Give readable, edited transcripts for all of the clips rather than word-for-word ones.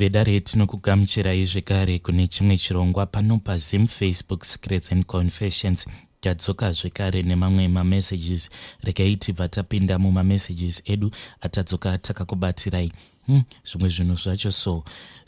Vedare, tinokugamuchirai zvekare kune chimwe chirongwa pano paZim Facebook Secrets and Confessions. Tadzoka zvekare nemamwe mamessages. Regai tibva tapinda mumamessages edu atadzoka takakubatirai. Zvimwe zvinhu zvacho so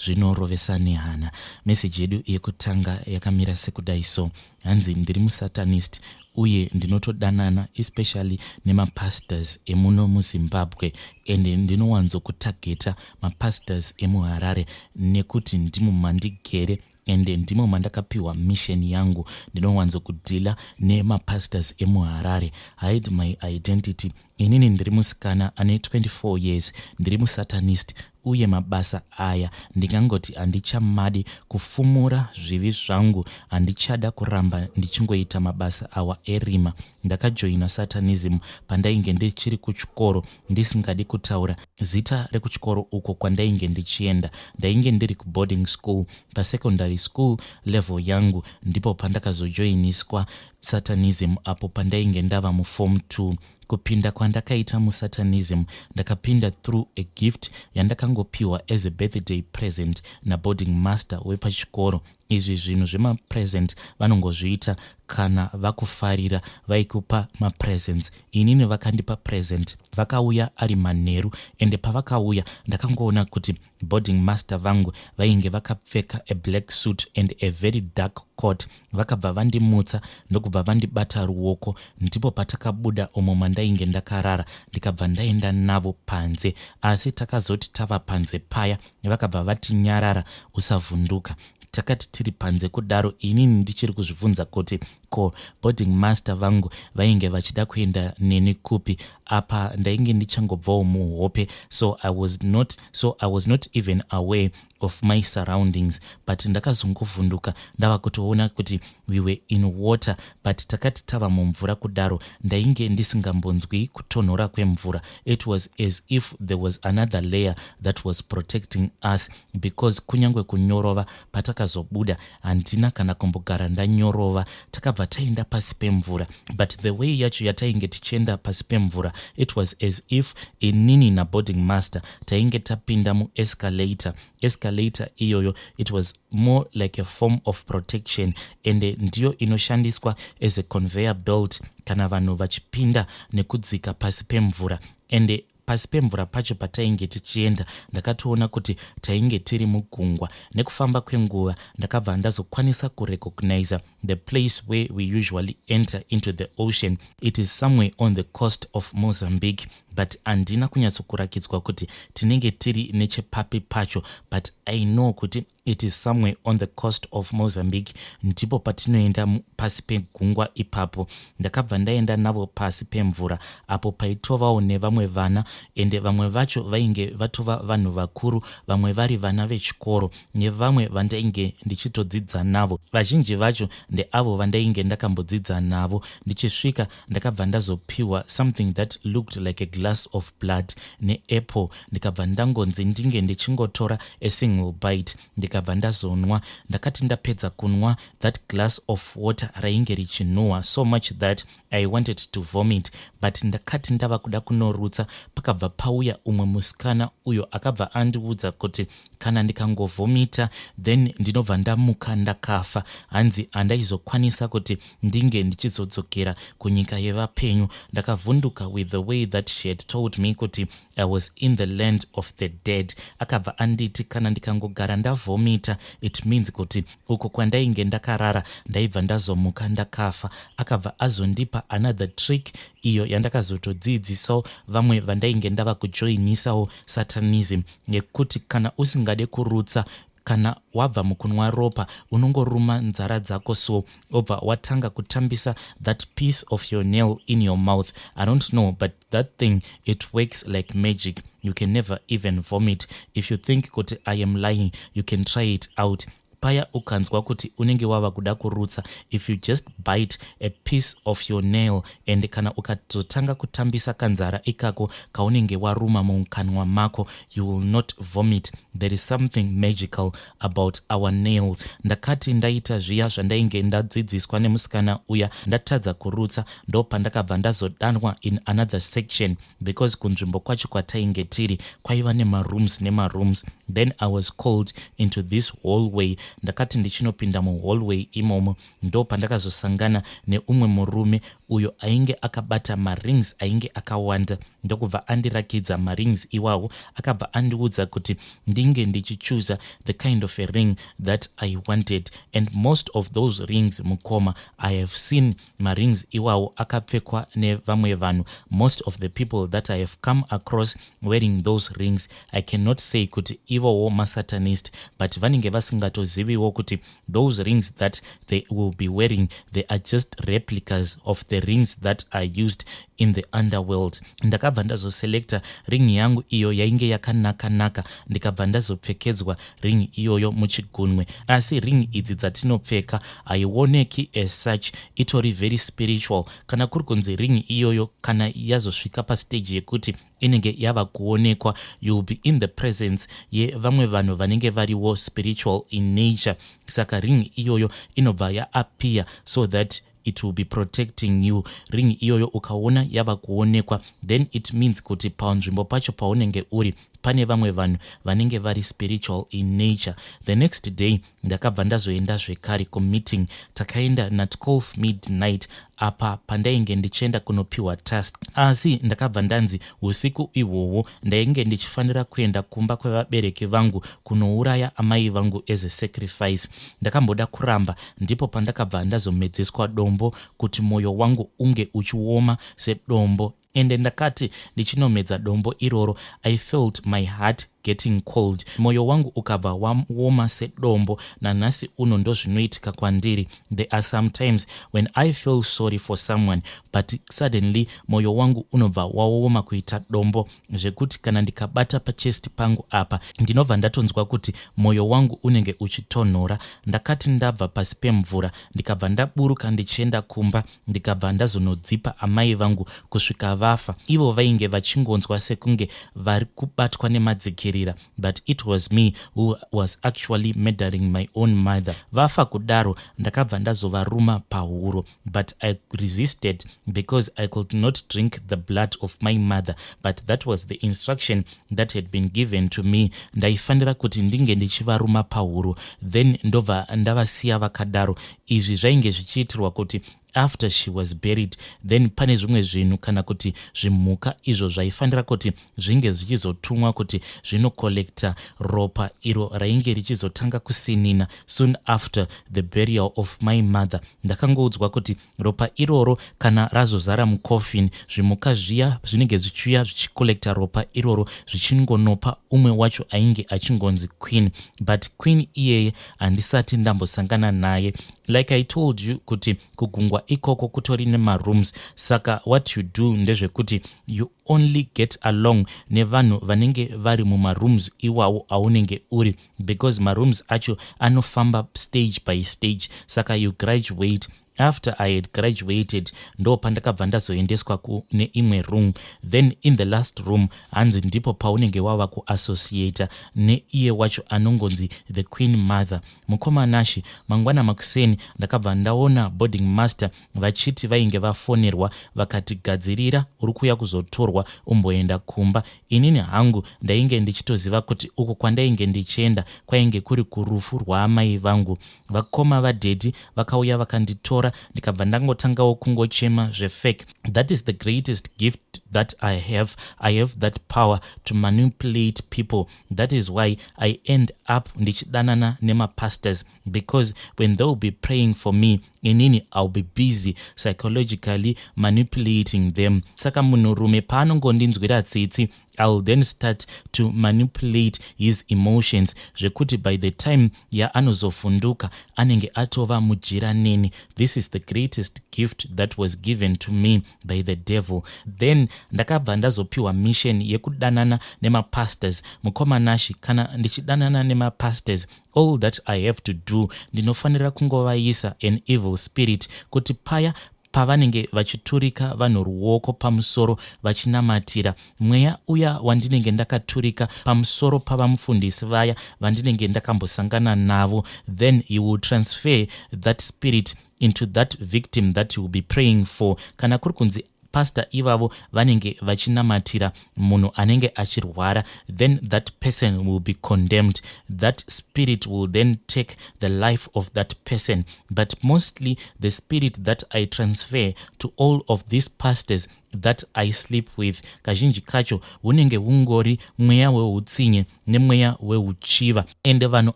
zvinorovesa nehana. Meseji yedu yekutanga yakamira sekudai so. Hanzi, ndiri musatanist uye ndinotodanana especially nemapastors emuno muZimbabwe, and ndinowanzokutageta mapastors emuHarare nekuti ndimo mandigere ende ndimo mandakapiwa mission yangu. Ndinowanzokudhila nemapastors emuHarare. Hide my identity. Inini ndiri musikana ane 24 years, ndiri musatanist uye mabasa aya ndingangoti handichamadi. Kufumura zvivi zvangu, handichada kuramba ndichingoita mabasa awa erima. Ndakajoina satanism pandainge ndichiri kuchikoro, ndisingadi kutaura zita rekuchikoro uko kwandainge ndichienda. Ndainge ndiri kuboarding school. Pasecondary school level yangu ndipo pandakazojoiniswa satanism, apo pandainge ndava muform 2. Kupinda kwandakaita musatanism, ndakapinda through a gift yandakangopiwa as a birthday present naboarding master wepachikoro. Izvi zvinhu zvemapresent vanongozviita kana vakufarira, vaikupa mapresents. Inini vakandipa present, vakauya ari manheru, ende pavakauya ndakangoona kuti boarding master vangu vainge vakapfeka a black suit and a very dark coat. Vakabva vandimutsa ndokubva vandibata ruoko. Ndipo patakabuda umo mandainge ndakarara, ndikabva ndaenda navo panze. Asi takazoti tava panze paya, vakabva vati, "Nyarara, usavhunduka." Takati tiri panze kudaro, inini ndichiri kuzvibvunza kuti ko boarding master vangu vainge vachida kuenda neni kupi. Apa ndainge ndichangobvawo muhope, so I was not even aware of my surroundings, but ndakazongovhunduka ndava kutoona kuti we were in water. But takati tava mumvura kudaro, ndainge ndisingambonzwi kutonhora kwemvura. It was as if there was another layer that was protecting us, because kunyange kunyorova, patakazobuda handina kana kumbogara ndanyorova. Takabva taenda pasi pemvura, but the way yacho yatainge tichienda pasi pemvura, it was as if inini naboarding master tainge tapinda muescalator. Escalator iyoyo, it was more like a form of protection, ende ndiyo inoshandiswa as a conveyor belt kana vanhu vachipinda nekudzika pasi pemvura. Ende pasi pemvura pacho patainge tichienda, ndakatoona kuti tainge tiri mugungwa. Nekufamba kwenguva ndakabva ndazokwanisa kurecognize the place where we usually enter into the ocean. It is somewhere on the coast of Mozambique, but handina kunyatsokurakidzwa kuti tinenge tiri nechepapi pacho, but I know kuti it is somewhere on the coast of Mozambique. Ndipo patinoenda pasi pegungwa ipapo. Ndakabva ndaenda navo pasi pemvura, apo paitovawo nevamwe vana, ende vamwe vacho vainge vatova vanhu vakuru, vamwe vari vana vechikoro nevamwe vandainge ndichitodzidza navo. Vazhinji vacho ndeavo vandainge ndakambodzidza navo. Ndichisvika, ndakabva ndazopiwa something that looked like a glass of blood neapple. Ndikabva ndangonzi ndinge ndichingotora a single bite. Ndikabva ndazonwa. Ndakati ndapedza kunwa that glass of water, rainge richinhuhwa so much that I wanted to vomit, but ndakati ndava kuda kunorutsa, pakabva pauya umwe musikana uyo akabva andiudza kuti kana ndikangovhomita, then ndinobva ndamuka ndakafa. Hanzi handaizokwanisa kuti ndinge ndichizodzokera kunyika yevapenyu. Ndakavhunduka with the way that she had told me kuti I was in the land of the dead. Akabva anditi kana ndikangogara ndavhomita, it means kuti uko kwandainge ndakarara ndaibva ndazomuka ndakafa. Akabva azondipa another trick iyo yandakazotodzidzisawo vamwe vandainge ndava kujoinisawo satanism, yekuti kana usingade kurutsa, kana wabva mukunwa ropa, unongoruma nzara dzako so, obva watanga kutambisa that piece of your nail in your mouth. I don't know, but that thing, it works like magic. You can never even vomit. If you think kuti I am lying, you can try it out. Paya ukanzwa kuti unenge wava kuda kurutsa, if you just bite a piece of your nail and kana ukazotanga kutambisa kanzara ikako kaunenge waruma mumukanwa mako, you will not vomit. There is something magical about our nails. Ndakati ndaita zviya zvandainge ndadzidziswa nemusikana uya, ndatadza kurutsa, ndo pandakabva ndazodanwa in another section, because kunzvimbo kwacho kwatainge tiri kwaiva nemarooms nemarooms. Then I was called into this hallway. Ndakati ndichinopinda muhallway imomo, ndo pandakazosangana neumwe murume uyo ainge akabata marings ainge akawanda, ndokubva andirakidza marings iwawo. Akabva andiudza kuti ndinge ndichichuza the kind of a ring that I wanted, and most of those rings, mukoma, I have seen marings iwawo akapfekwa nevamwe vanhu. Most of the people that I have come across wearing those rings, I cannot say kuti ivowo masatanist, but vanenge vasingatoziviwo kuti those rings that they will be wearing, they are just replicas of the rings that are used in the underworld. Ndakabva ndazoselecta ring yangu iyo yainge yakanaka-naka, ndikabva ndazopfekedzwa ring iyoyo muchigunwe. Asi ring idzi dzatinopfeka haioneki as such, itori very spiritual. Kana kuri kunzi ring iyoyo kana yazosvika pastage yekuti inenge yava kuonekwa, you will be in the presence yevamwe vanhu vanenge variwo spiritual in nature. Saka ring iyoyo inobva yaappear so that it will be protecting you. Ring iyoyo ukaona yava kuonekwa, then it means kuti panzvimbo pacho paunenge uri pane vamwe vanhu vanenge vari spiritual in nature. The next day ndakabva ndazoenda zvekare kumeeting. Takaenda na12 midnight. Apa pandainge ndichienda kunopiwa task, asi ndakabva ndanzi usiku ihwohwo ndainge ndichifanira kuenda kumba kwevabereki vangu kunouraya amai vangu as a sacrifice. Ndakamboda kuramba, ndipo pandakabva ndazomedzeswa dombo kuti mwoyo wangu unge uchioma sedombo. Ende ndakati ndichinomedza dombo iroro, I felt my heart getting cold, mwoyo wangu ukabva waoma sedombo. Nanhasi uno ndozvinoitika kwandiri. There are sometimes when I feel sorry for someone, but suddenly mwoyo wangu unobva waoma kuita dombo, zvekuti kana ndikabata pachest pangu apa, ndinobva ndatonzwa kuti mwoyo wangu unenge uchitonhora. Ndakati ndabva pasi pemvura, ndikabva ndaburuka ndichienda kumba, ndikabva ndazonodzipa amai vangu kusvika vafa. Ivo vainge vachingonzwa sekunge vari kubatwa nemadzikirira, but it was me who was actually murdering my own mother. Vafa kudaro, ndakabva ndazovaruma pahuro, but I resisted because I could not drink the blood of my mother, but that was the instruction that had been given to me. Ndaifanira kuti ndinge ndichivaruma pahuro, then ndobva ndavasiya vakadaro. Izvi zvainge zvichiitirwa kuti after she was buried, then pane zvimwe zvinhu kana kuti zvimhuka izvo zvaifanira kuti zvinge zvichizotumwa kuti zvinocollecta ropa iro rainge richizotanga kusinina soon after the burial of my mother. Ndakangoudzwa kuti ropa iroro kana razozara mucoffin, zvimuka zviya zvinenge zvichiuya zvichicollecta ropa iroro, zvichingonopa umwe wacho ainge achingonzi queen. But queen iyeye handisati ndambosangana naye. Like I told you kuti kugungwa ikoko kutori nemarooms, saka what you do ndezvekuti you only get along nevanhu vanenge vari mumarooms iwawo aunenge uri, because marooms acho anofamba stage by stage, saka you graduate. After I had graduated, ndo pandakabva ndazoendeswa kune imwe room. Then in the last room, hanzi ndipo paunenge wava kuassociata neiye wacho anongonzi the queen mother. Mukoma Nashi, mangwana makuseni ndakabva ndaona boarding master vachiti vainge vafonerwa, vakati, "Gadzirira, uri kuuya kuzotorwa umboenda kumba." Inini hangu ndainge ndichitoziva kuti uko kwandainge ndichienda kwainge kuri kurufu rwaamai vangu. Vakoma vadaddy vakauya vakanditora, ndikabva ndangotangawo kungochema zvefake. That is the greatest gift that I have. I have that power to manipulate people. That is why I end up ndichidanana nemapastors, because when they will be praying for me, inini I'll be busy psychologically manipulating them. Saka munhurume paanongondinzwira tsitsi, I will then start to manipulate his emotions, zvekuti by the time yaanozovhunduka anenge atova mujira neni. This is the greatest gift that was given to me by the devil. Then ndakabva ndazopiwa mission yekudanana nemapastors. Mukoma Nashi, kana ndichidanana nemapastors, all that I have to do, ndinofanira kungovaisa an evil spirit, kuti paya pavanenge vachiturika vanhu ruoko pamusoro vachinamatira, mweya uya wandinenge ndakaturika pamusoro pavamufundisi vaya vandinenge ndakambosangana navo, then he will transfer that spirit into that victim that you will be praying for. Kana kuri kunzi pastor ivavo vanenge vachinamatira munhu anenge achirwara, then that person will be condemned. That spirit will then take the life of that person. But mostly the spirit that I transfer to all of these pastors that I sleep with, kazhinji kacho hunenge hungori mweya weutsinye nemweya weuchiva. Ende vanhu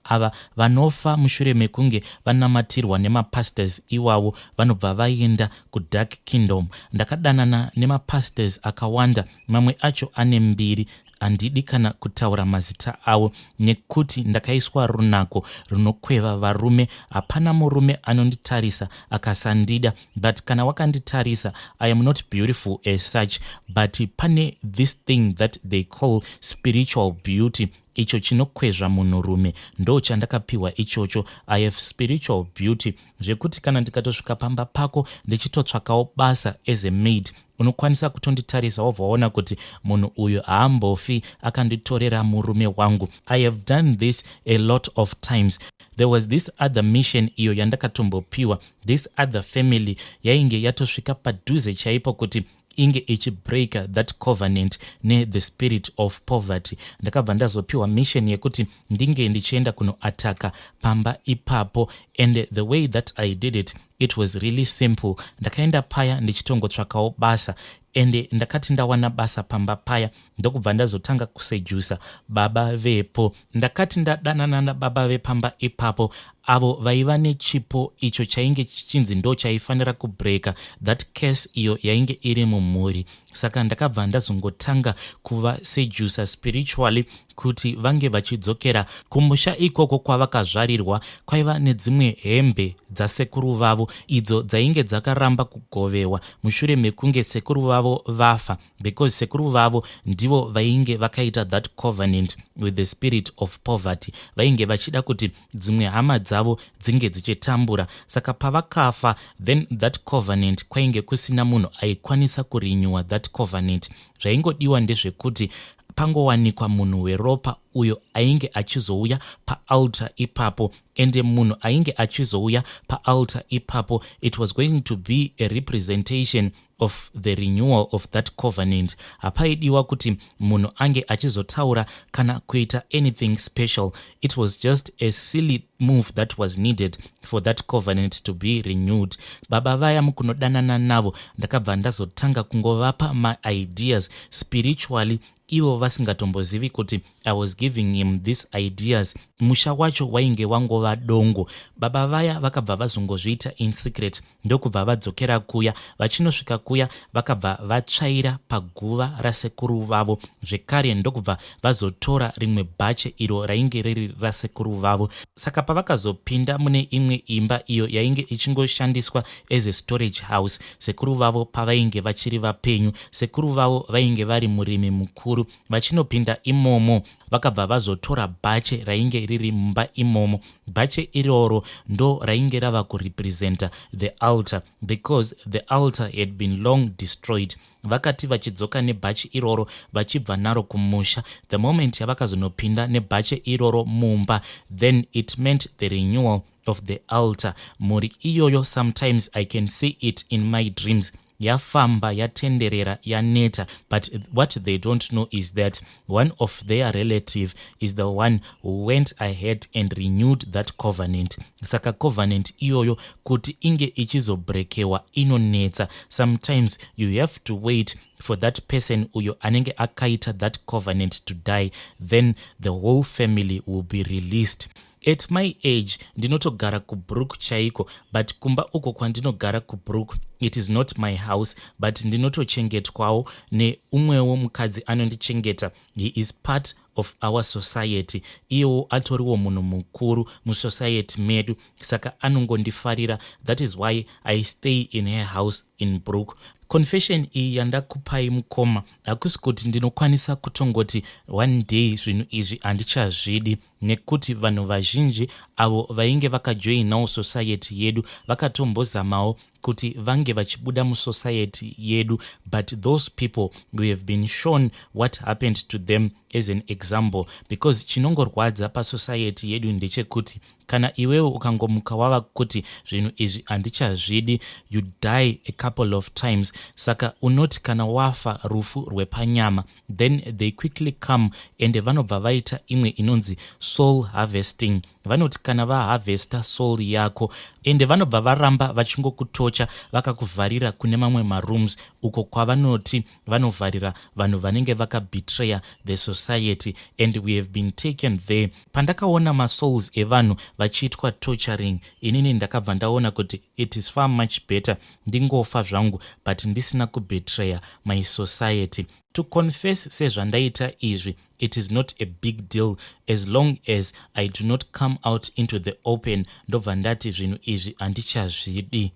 ava vanofa mushure mekunge vanamatirwa nemapastors iwavo, vanobva vaenda kudark kingdom. Ndakadanana nemapastors akawanda, mamwe acho ane mbiri. Handidi kana kutaura mazita avo nekuti ndakaiswa runako runokweva varume. Hapana murume anonditarisa akasandida. But kana wakanditarisa, I am not beautiful as such, but pane this thing that they call spiritual beauty, icho chinokwezva munhurume. Ndo chandakapiwa ichocho. I have spiritual beauty, zvekuti kana ndikatosvika pamba pako ndichitotsvakawo basa as a maid, unokwanisa kutonditarisa wobva waona kuti munhu uyu haambofi akanditorera murume wangu. I have done this a lot of times. There was this other mission iyo yandakatombopiwa. This other family yainge yatosvika padhuze chaipo kuti inge ichibreaka that covenant nethe spirit of poverty. Ndakabva ndazopiwa mission yekuti ndinge ndichienda kunoataka pamba ipapo, and the way that I did it, it was really simple. Ndakaenda paya ndichitongotsvakawo basa, ende ndakati ndawana basa pamba paya, ndokubva ndazotanga kusedusa baba vepo. Ndakati ndadanana nababa vepamba ipapo, avo vaiva nechipo icho chainge chichinzi ndo chaifanira kubreaka that case iyo yainge iri mumhuri. Saka ndakabva ndazongotanga kuvasedusa spiritually kuti vange vachidzokera kumusha ikoko kwavakazvarirwa. Kwaiva nedzimwe hembe dzasekuru vavo idzo dzainge dzakaramba kugovewa mushure mekunge sekuru vavo vafa, because sekuru vavo ndivo vainge vakaita that covenant with the spirit of poverty. Vainge vachida kuti dzimwe hama dzavo dzinge dzichitambura. Saka pavakafa, then that covenant, kwainge kusina munhu aikwanisa kurenewa that covenant. Zvaingodiwa ndezvekuti pangowanikwa munhu weropa uyo ainge achizouya paaltar ipapo. Ende munhu ainge achizouya paaltar ipapo, it was going to be a representation of the renewal of that covenant. Hapaidiwa kuti munhu ange achizotaura kana kuita anything special. It was just a silly move that was needed for that covenant to be renewed. Baba vaya, mukunodanana navo, ndakabva ndazotanga kungovapa maideas spiritually, ivo vasingatombozivi kuti I was giving him these ideas. Musha wacho wainge wangova dongo. Baba vaya vakabva vazongozviita in secret, ndokubva vadzokera kuya. Vachinosvika kuya, vakabva vatsvaira paguva rasekuru vavo zvekare, ndokubva vazotora rimwe bhache iro rainge riri rasekuru vavo. Saka pavakazopinda mune imwe imba iyo yainge ichingoshandiswa as a storage house sekuru vavo pavainge vachiri vapenyu, sekuru vavo vainge vari murimi mukuru, vachinopinda imomo, vakabva vazotora bhache rainge riri mumba imomo. Bhache iroro ndo rainge rava kurepresenta the altar, because the altar had been long destroyed. Vakati vachidzoka nebhachi iroro vachibva naro kumusha, the moment yavakazonopinda nebhache iroro mumba, then it meant the renewal of the altar. Mhuri iyoyo, sometimes I can see it in my dreams, yafamba, yatenderera, yaneta. But what they don't know is that one of their relative is the one who went ahead and renewed that covenant. Saka covenant iyoyo kuti inge ichizobrekewa inonetsa. Sometimes you have to wait for that person uyo anenge akaita that covenant to die, then the whole family will be released. At my age ndinotogara kuBrook chaiko, but kumba uko kwandinogara kuBrook, it is not my house, but ndinotochengetwawo neumwewo mukadzi anondichengeta. He is part of our society. Iyewo atoriwo munhu mukuru musociety medu, saka anongondifarira. That is why I stay in her house in Brook. Confession iyi yandakupai, mukoma, hakusi kuti ndinokwanisa kutongoti one day zvinhu izvi handichazvidi, nekuti vanhu vazhinji avo vainge vakajoinawo society yedu vakatombozamawo kuti vange vachibuda musociety yedu, but those people, we have been shown what happened to them as an example, because chinongorwadza pasociety yedu ndechekuti kana iwewe ukangomuka wava kuti zvinhu izvi handichazvidi, you die a couple of times. Saka unoti kana wafa rufu rwepanyama, then they quickly come and vanobva vaita imwe inonzi soul harvesting. Vanoti kana vaharvesta soul yako, ende vanobva varamba vachingokutocha, vakakuvharira kune mamwe marooms uko kwavanoti vanovharira vanhu vanenge vakabetraya the society, and we have been taken there. Pandakaona masouls evanhu vachiitwa torturing, inini ndakabva ndaona kuti it is far much better ndingofa zvangu, but ndisina kubetraya my society. To confess sezvandaita izvi, it is not a big deal as long as I do not come out into the open ndobva ndati zvinhu izvi handichazvidi.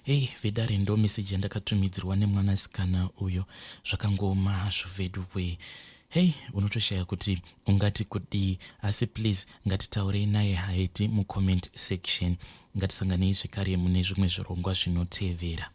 Hei vedare, ndo meseji yandakatumidzirwa nemwanasikana uyo. Zvakangoma hazvo vedu we. Hei, unotoshaya kuti ungati kudii, asi please ngatitaurei naye haiti mucomment section. Ngatisanganei zvekare mune zvimwe zvirongwa zvinotevera.